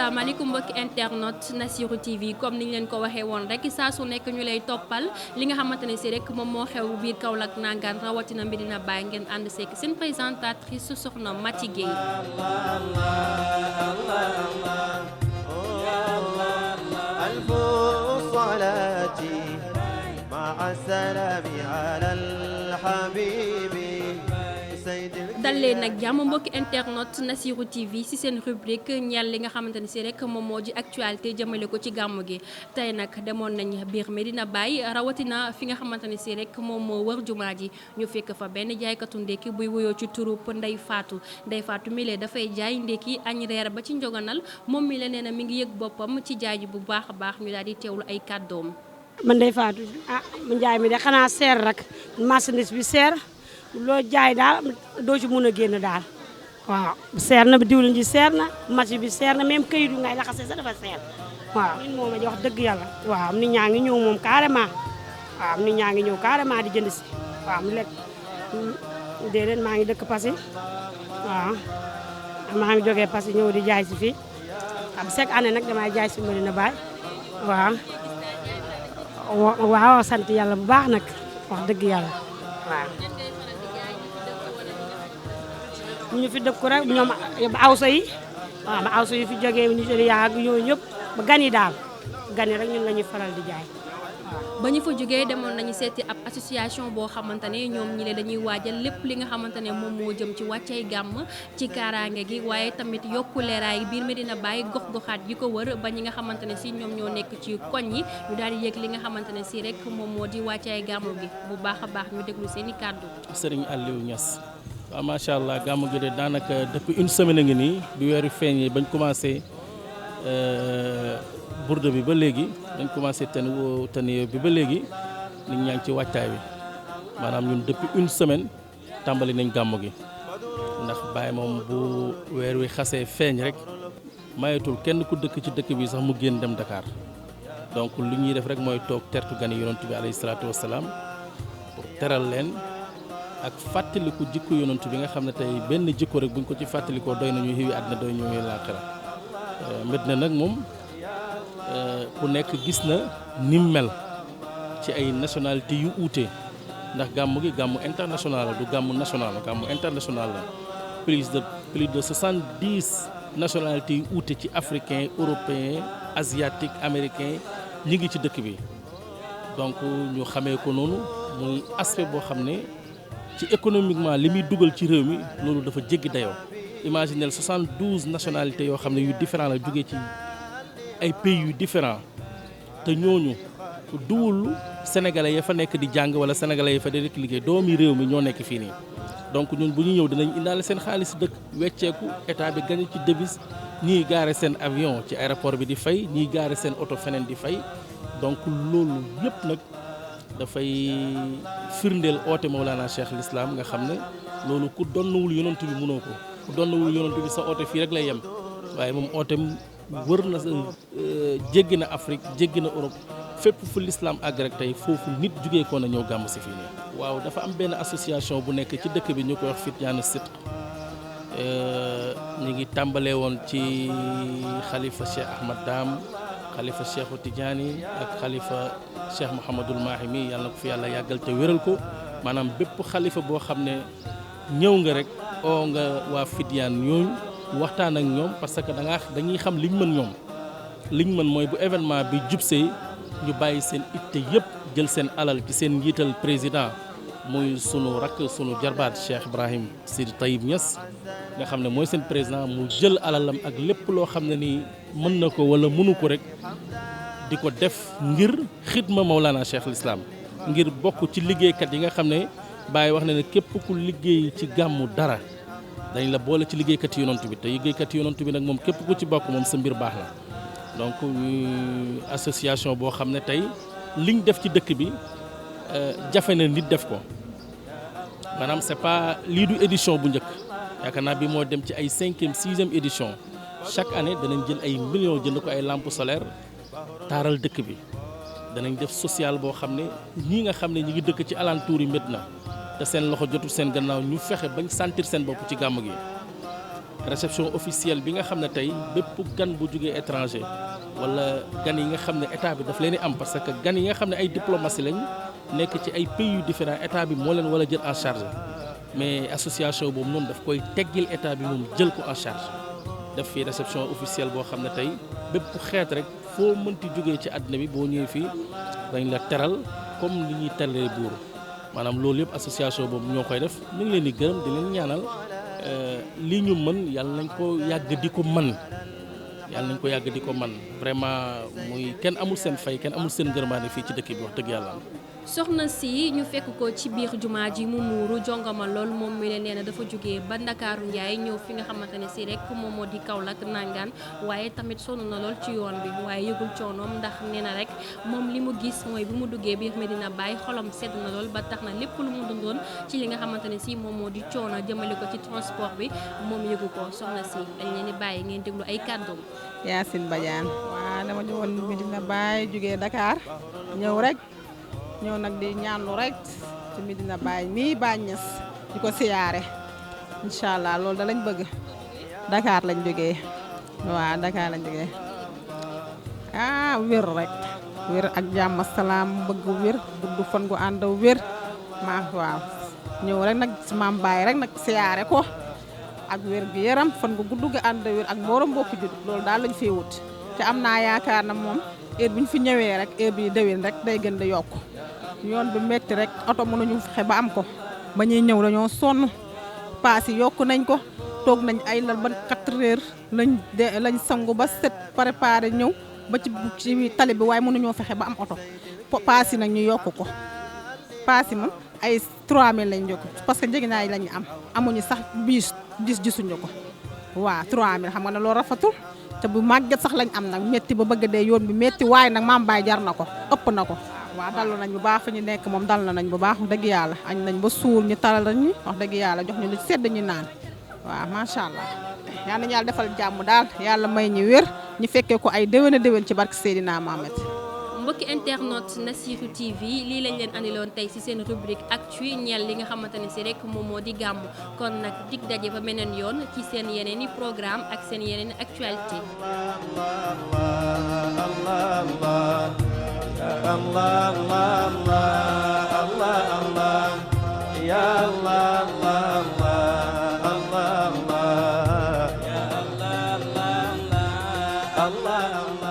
asalaamaaleykum mbokki internet Nassirou TV comme niñ leen ko waxee woon rek saa su nekk ñu lay toppal li nga xamante ne si rek moom moo xew biir Kaolack nangaan rawatina Medina Baye ngeen ànd seek seen présentatrice soxna Mati Gueye. dalee nag jàmm mbokki internet Nassirou TV ci seen rubrique ñeel li nga xamante ne si rek moom moo di actualité jëmale ko ci gàmmu gi tey nag demoon nañ biir Medina Baye rawatina fi nga xamante ne si rek moom moo wër jumaa ji ñu fekk fa benn jaaykatu ndékki buy wuyoo ci turu Ndey Faatu mi lee dafay jaay ndékki añ reer ba ci njoganal moom mi la nee na mi ngi yëg boppam ci jaay ji bu baax a baax ñu daal di teewlu ay kàddoom. man Ndey Faatu mu njaay mi de xanaa seer rek marchandise bi seer loo jaay daal doo ci mun a génn daal waaw seer na diwlin ji seer na match bi seer na même këyit ngay laxase sax dafa seer waaw nit moom a wax dëgg yàlla waaw nit ñaa ngi ñëw moom carrément waaw nit ñaa ngi ñëw carrément di jënd si waaw mu lekk déedéet maa ngi dëkk Passy waaw maa ngi jógee Passy ñëw di jaay si fii am chaque année nag damay jaay si Medina Baye waaw sant yàlla bu baax nag wax dëgg yàlla waaw ñu fi dëkku rek ñoom awsa yi waaw ba awsa yi fi jógee Nigéria ak yooyu yëpp ba gan yi daal gan yi rek ñun la ñuy faral di jaay waaw. ba ñu fa jógee demoon nañu seeti ab association boo xamante ne ñoom ñi dañuy waajal lépp li nga xamante ne moom moo jëm ci wàccay gàmm ci kaaraange gi waaye tamit yokku leeraay biir Medina Baye gox-goxaat yi ko wër ba ñi nga xamante ne si ñoom ñoo nekk ci koñ yi ñu daal di yëg li nga xamante ne si rek moom moo di wàccay gàmm gi bu baax a baax ñu déglu seen i kàddu. Serigne Aliou Niass. waaw macha allah gàmmu gi de daanaka depuis une semaine a ngi nii bi weeru feeñee bañ commencé bourde bi ba léegi dañ commencé tani bi ba léegi nit ñaa ngi ci wàccaay bi maanaam ñun depuis une semaine tàmbali nañ gàmmu gi ndax Baye moom bu weer wi xasee feeñ rek mayetul kenn ku dëkk ci dëkk bi sax mu génn dem Dakar donc li ñuy def rek mooy toog tertu gani yonent bi alayhi salaatu wasalaam pour teral leen ak fàttaliku jikko yonent bi nga xam ne tey benn jikko rek buñ ko ci fàttalikoo doy nañu xiwi àddina doy ñu laaxira Medina nag moom ku nekk gis na nim mel ci ay nationalité yu uute ndax gàmmu gi gàmmu international la du gàmmu national la gàmmu international la plus de 70 nationalités yu uute ci africain européen asiatique américain ñi ngi ci dëkk bi donc ñu xamee ko noonu muy aspect boo xam ne ci économiquement li muy dugal ci réew mi loolu dafa jéggi dayoo imaginez 72 nationalités yoo xam ne yu différent la jógee ci ay pays yu différent te ñooñu duwul sénégalais ya fa nekk di jàng wala sénégalais ya fa di liggéey doomi réew mi ñoo nekk fii nii donc ñun bu ñu ñëw dinañ indaale seen xaalis dëkk wecceeku état bi gagné ci devise ñii gaare seen avion ci aéroport bi di fay ñii gaare seen oto feneen di fay donc loolu yëpp nag dafay firndeel oote Mawlana Cheikh l'Islam nga xam ne loolu ku donnuwul yonent bi mënoo ko ku donnuwul yonent bi sa oote fii rek lay yem waaye moom ootem wër na jéggi na Afrique jéggi na Europe fépp fu l'islam àgg rek tey foofu nit jugee ko na ñëw gàmm si fii nii. waaw dafa am benn association bu nekk ci dëkk bi ñu koy wax Fityaanu Sidq ñu ngi tàmbalee woon ci xalifa Cheikh Ahmad Dam xalifa Cheikhu Tidiane ak xalifa Cheikh Mouhamadul Mahi mi yàlla na ko fi yàlla yàggal te wéral ko maanaam bépp xalifa boo xam ne ñëw nga rek oo nga waa Fidyaan ñooñu waxtaan ak ñoom parce que dañuy xam liñ mën ñoom liñ mën mooy bu événement bi jubsee ñu bàyyi seen itte yëpp jël seen alal ci seen njiital président muy sunu rakk sunu jarbaat Cheikh Ibrahim Sidi Taïb Niass nga xam ne mooy seen président mu jël alalam ak lépp loo xam ne nii mën na ko wala mënu ko rek di ko def ngir xidma Mawlana Cheikh l'Islam ngir bokk ci liggéeykat yi nga xam ne Baye wax na ne képp ku liggéey ci gàmmu dara dañ la boole ci liggéeykat yonent bi te liggéeykat yonent bi nag moom képp ku ci bokk moom sa mbir baax la donc association boo xam ne tey liñ def ci dëkk bi jafe na nit def ko maanaam c'est pas lii du édition bu njëkk yaakaar naa bi moo dem ci ay 5e 6e édition chaque année danañ jël ay millions jënd ko ay lampes solaires taaral dëkk bi danañ def social boo xam ne ñii nga xam ne ñi ngi dëkk ci alentour yi Medina te seen loxo jotul seen gannaaw ñu fexe bañ sentir seen bopp ci gàmm gi réception officielle bi nga xam ne tey bépp gan bu jógee étranger wala gan yi nga xam ne état bi daf leen di am parce que gan yi nga xam ne ay diplomatie lañ nekk ci ay pays yu différents état bi moo leen war a jël en charge mais association boobu noonu daf koy teggil état bi moom jël ko en charge def fii réception officielle boo xam ne tey bépp xeet rek foo mënti jógee ci àddina bi boo ñëwee fii dañ la teral comme li ñuy teralee buur maanaam loolu yëpp association boobu ñoo koy def ñu ngi leen di gërëm di leen ñaanal lii ñu mën yàlla nañ ko yàgg di ko mën vraiment muy kenn amul seen fay kenn amul seen ngërmaane fii ci dëkk bi wax dëgg yàlla. soxna si ñu fekk ko ci biir jumaa ji mu muuru jongama lool moom mi leen nee na dafa jógee ba Ndakaaru Njaay ñëw fi nga xamante ne si rek moom moo di Kaolack nangaan waaye tamit sonn na lool ci yoon bi waaye yëgul coonoom ndax nee na rek moom li mu gis mooy bi mu duggee biir Medina Baye xolam sedd na lool ba tax na lépp lu mu dundoon ci li nga xamante ne si moom moo di coono jëmale ko ci transport bi moom yëgu ko soxna si dañ leen di bàyyi ngeen déglu ay kàddoom. Yacine Badiane waaw dama ñëwoon Medina Baye jógee Dakar ñëw nag di ñaanlu rek ci Medina Baye mii Baye Niass di ko siyaare incha allah loolu da lañ bëgg Dakar lañ jógee waaw Dakar lañ jógee wér rek wér ak jàmm salaam bëgg wér gudd fan gu ànd wér waaw ñëw rek nag ci maam Baye rek nag siyaare ko ak wér gi yaram fan gu gudd gu ànd wér ak mbooloo mbokku jut loolu daal lañ fee wut te am naa yaakaar na moom heure bu ñu fi ñëwee rek heure bi déwén rek day gën di yokk yoon bi metti rek oto mënuñu fexe ba am ko ba ñuy ñëw dañoo sonn paas yi yokk nañ ko toog nañ ay lal ba 4 heures lañ sangu ba set préparé ñëw ba ci tali bi waaye mënuñoo fexe ba am oto paas yi nag ñu yokk ko paas yi moom ay 3000 lañ yokk parce que njëginaay lañu amuñu sax bis gisuñu ko waaw 3000 xam nga ne loolu rafetul te bu màgget sax lañ am nag métti ba bëgg dee yoon bi métti waaye nag maam Baye jar na ko ëpp na ko waaw dallu nañ bu baax fi ñu nekk moom dal nañ bu baax wax dëgg yàlla añ nañ ba suul ñu taral ñu wax dëgg yàlla jox ñu lu sedd ñu naan waaw macha allah yal nañu yàlla defal jàmm daal yàlla may ñu wér ñu fekkee ko ay déwén a déwén ci barke Seydina Mohamed. mbokki internet Nassirou TV lii lañ leen andiloon tey ci seen rubrique actu ñeel li nga xamante ne si rek moom moo di gàmmu kon nag dig daje ba beneen yoon ci seen yeneen i programme ak seen yeneen i actualité. Allah